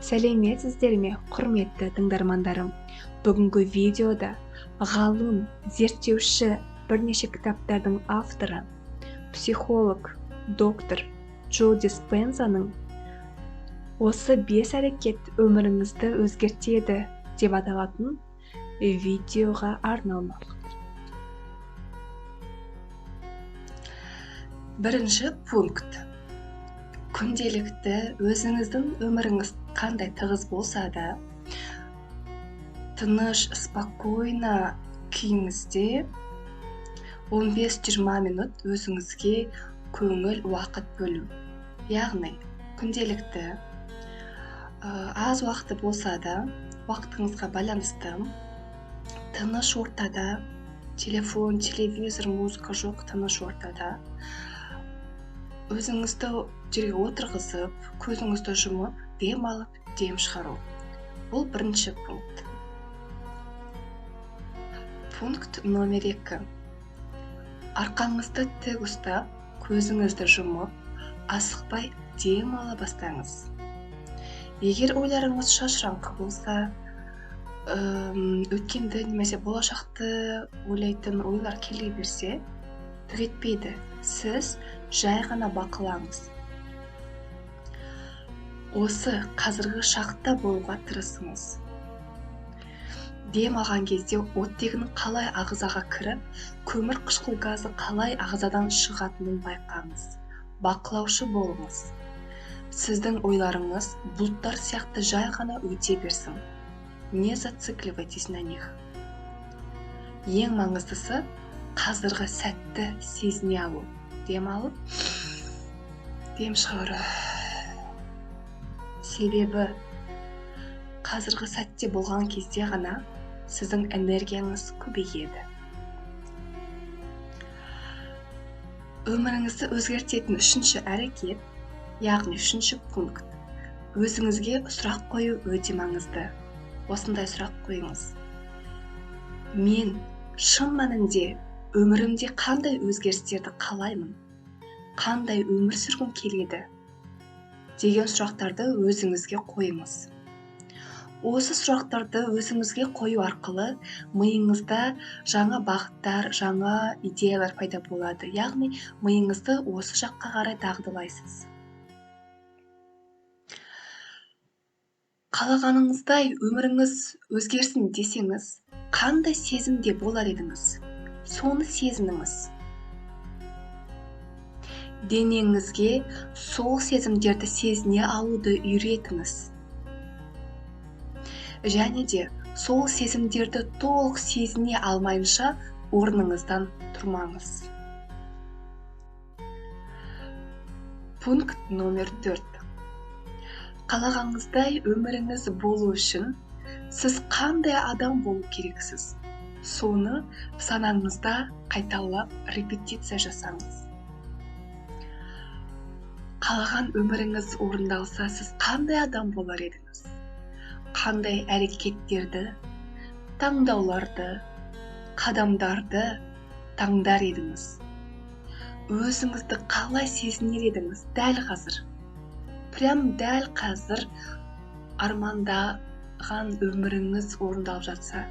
Сәлеметсіздер ме, құрметті тыңдармандарым? Бүгінгі видеода ғалым, зерттеуші, бірнеше кітаптардың авторы, психолог, доктор Джо Диспензаның «Осы 5 әрекет өміріңізді өзгертеді» деп аталатын видеоға арналмақ. Бірінші пункт. Күнделікті өзіңіздің өміріңіз қандай тығыз болса да, тыныш, спокойно күйіңізде 15-20 минут өзіңізге көңіл уақыт бөлу. Яғни күнделікті аз уақыты болса да, уақытыңызға байланысты тыныш ортада, телефон, телевизор, музыка жоқ, тыныш ортада өзіңізді жерге отырғызып, көзіңізді жұмып, дем алып, дем шығару. Бұл бірінші пункт. Пункт номер 2. Арқаңызды тік ұстап, көзіңізді жұмып, асықпай дем ала бастаңыз. Егер ойларыңыз шашыраңқы болса, өткенді немесе болашақты ойлайтын ойлар келе берсе, түк етпейді. Сіз жай ғана бақылаңыз. Осы қазіргі шақта болуға тырысыңыз. Дем алған кезде оттегінің қалай ағзаға кіріп, көмір қышқыл газы қалай ағзадан шығатынын байқаңыз. Бақылаушы болыңыз. Сіздің ойларыңыз бұлттар сияқты жай ғана өте берсін. Не зацикливайтесь на них. Ең маңыздысы қазіргі сәтті сезіне алу. Дем алып, дем шығару. Себебі қазіргі сәтте болған кезде ғана сіздің энергияңыз көбейеді. Өміріңізді өзгертетін үшінші әрекет, яғни үшінші пункт. Өзіңізге сұрақ қою өте маңызды. Осындай сұрақ қойыңыз. Мен шын мәнінде өмірімде қандай өзгерістерді қалаймын? Қандай өмір сүргім келеді? Деген сұрақтарды өзіңізге қойыңыз. Осы сұрақтарды өзіңізге қою арқылы миыңызда жаңа бағыттар, жаңа идеялар пайда болады. Яғни миыңызды осы жаққа қарай дағдылайсыз. Қалағаныңыздай өміріңіз өзгерсін десеңіз, қандай сезімде болар едіңіз? Соны сезініңіз. Денеңізге сол сезімдерді сезіне алуды үйретіңіз. Және де сол сезімдерді толық сезіне алмайынша орныңыздан тұрмаңыз. Пункт номер 4. Қалағаныңыздай өміріңіз болу үшін сіз қандай адам болу керексіз? Соны санаңызда қайталап репетиция жасаңыз. Қалаған өміріңіз орындалса, сіз қандай адам болар едіңіз? Қандай әрекеттерді, таңдауларды, қадамдарды таңдар едіңіз? Өзіңізді қалай сезінер едіңіз дәл қазір? Прям дәл қазір армандаған өміріңіз орындалып жатса,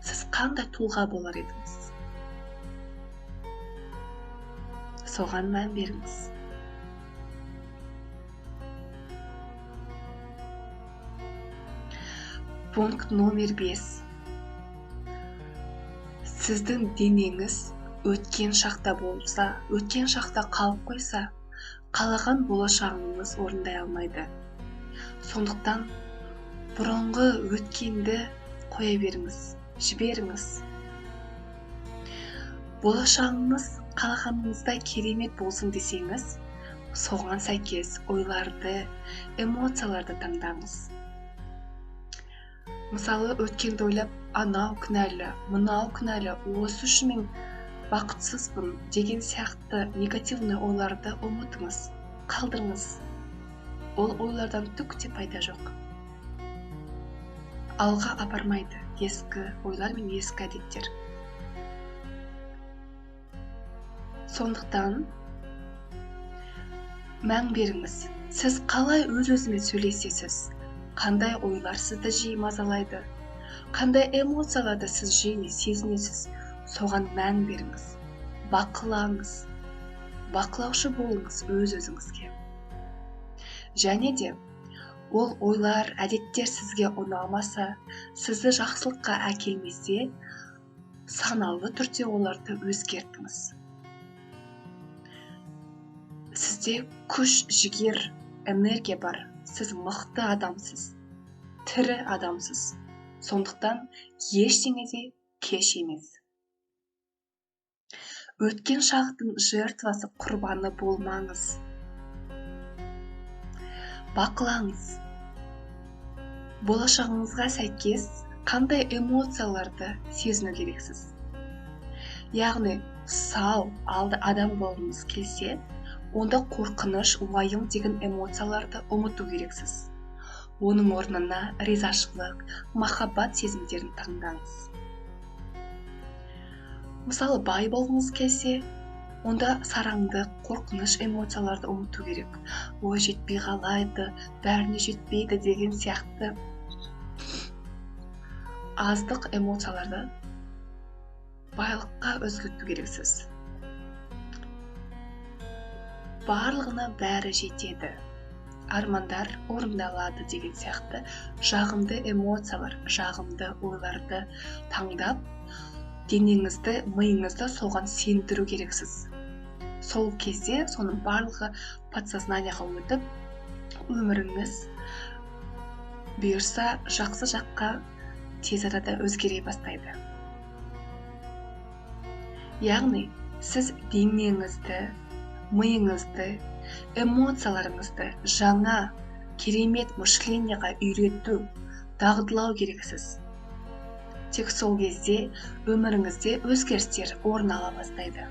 сіз қандай тұлға болар едіңіз? Соған мән беріңіз. Пункт номер 5. Сіздің денеңіз өткен шақта болса, өткен шақта қалып қойса, қалаған болашағыңыз орындай алмайды. Сондықтан бұрынғы өткенді қоя беріңіз, жіберіңіз. Болашағыңыз қалағаныңыздай керемет болсын десеңіз, соған сәйкес ойларды, эмоцияларды таңдаңыз. Мысалы, өткенді ойлап, анау күнәлі, мынау күнәлі, осы үшін мен бақытсызбын деген сияқты негативный ойларды ұмытыңыз, қалдырыңыз. Ол ойлардан түк те пайда жоқ. Алға апармайды ескі ойлар мен ескі әдеттер. Сондықтан Мән беріңіз, сіз қалай өз-өзімен сөйлесесіз, қандай ойлар сізді жиі мазалайды, қандай эмоцияларды сіз жиі сезінесіз, соған мән беріңіз, бақылаңыз, бақылаушы болыңыз өз-өзіңізге. Және де ол ойлар, әдеттер сізге ұнамаса, сізді жақсылыққа әкелмесе, саналы түрде оларды өзгертіңіз. Сізде күш, жігер, энергия бар. Сіз мықты адамсыз, тірі адамсыз. Сондықтан ештеңе де кеш емес. Өткен шақтың жертвасы, құрбаны болмаңыз. Бақылаңыз. Болашағыңызға сәйкес қандай эмоцияларды сезіну керексіз? Яғни, сау алды адам болғыңыз келсе, онда қорқыныш, уайым деген эмоцияларды ұмыту керексіз. Оның орнына ризашылық, махаббат сезімдерін таңдаңыз. Мысалы, бай болғыңыз келсе, онда сараңдық, қорқыныш эмоцияларды ұмыту керек. Ой, жетпей қалайды, бәріне жетпейді деген сияқты аздық эмоцияларды байлыққа өзгерту керексіз. Барлығына бәрі жетеді, армандар орындалады деген сияқты жағымды эмоциялар, жағымды ойларды таңдап, денеңізді, миыңызды соған сендіру керексіз. Сол кезде соның барлығы подсознанияға өтіп, өміріңіз бұйырса жақсы жаққа тез арада өзгере бастайды. Яғни, сіз денеңізді, миыңызды, эмоцияларыңызды жаңа керемет мышленияға үйрету, дағдылау керексіз. Тек сол кезде өміріңізде өзгерістер орын ала бастайды.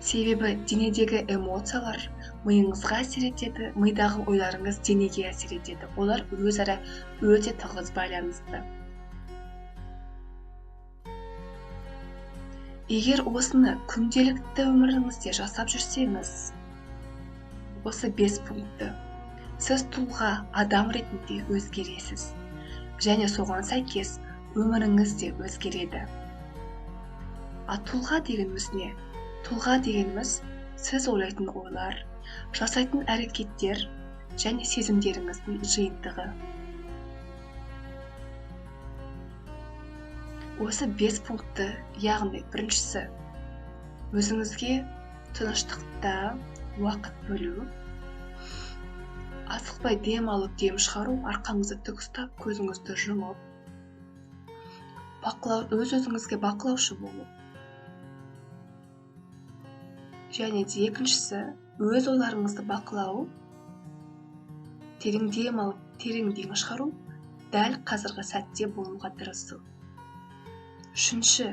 Себебі денедегі эмоциялар миыңызға әсер етеді, мидағы ойларыңыз денеге әсер етеді. Олар өзара өте тығыз байланысты. Егер осыны күнделікті өміріңізде жасап жүрсеңіз, осы 5 пунктті, сіз тұлға адам ретінде өзгересіз және соған сәйкес өміріңіз де өзгереді. А тұлға дегеніміз не? Тұлға дегеніміз сіз ойлайтын ойлар, жасайтын әрекеттер және сезімдеріңіздің жиынтығы. Осы 5 пунктті, яғни біріншісі, өзіңізге тыныштықта уақыт бөлу, асықпай дем алып дем шығару, арқаңызды тік ұстап, көзіңізді жұмып, бақылау, өз-өзіңізге бақылаушы болу. Және де екіншісі, өз ойларыңызды бақылау, терең дем алып, терең дем шығару, дәл қазіргі сәтте болуға тырысу. Үшінші,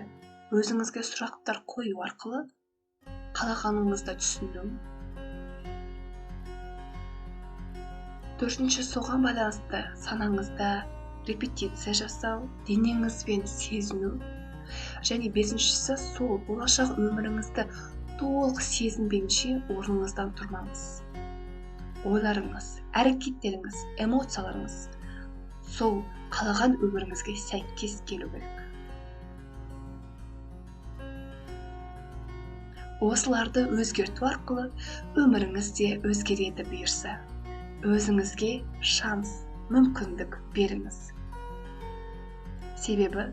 өзіңізге сұрақтар қою арқылы қалағаныңызды түсіну. Төртінші, соған байланысты санаңызда репетиция жасау, денеңізбен сезіну. Және бесіншісі, сол болашақ өміріңізді толық сезінбейінше орныңыздан тұрмаңыз. Ойларыңыз, әрекеттеріңіз, эмоцияларыңыз сол қалаған өміріңізге сәйкес келу керек. Осыларды өзгерту арқылы өміріңіз де өзгереді бұйырса. Өзіңізге шанс, мүмкіндік беріңіз. Себебі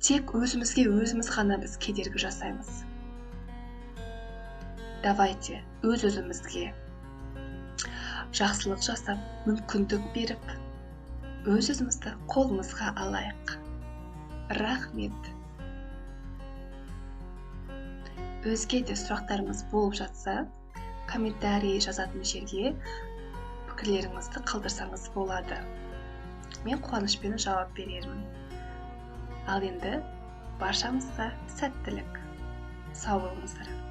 тек өзімізге өзіміз ғана біз кедергі жасаймыз. Давайте өз-өзімізге жақсылық жасап, мүмкіндік беріп, өз-өзімізді қолымызға алайық. Рахмет. Өзге де сұрақтарыңыз болып жатса, комментарий жазатын жерге пікірлеріңізді қалдырсаңыз болады. Мен қуанышпен жауап берермін. Ал енді баршамызға сәттілік. Сау болыңыздар.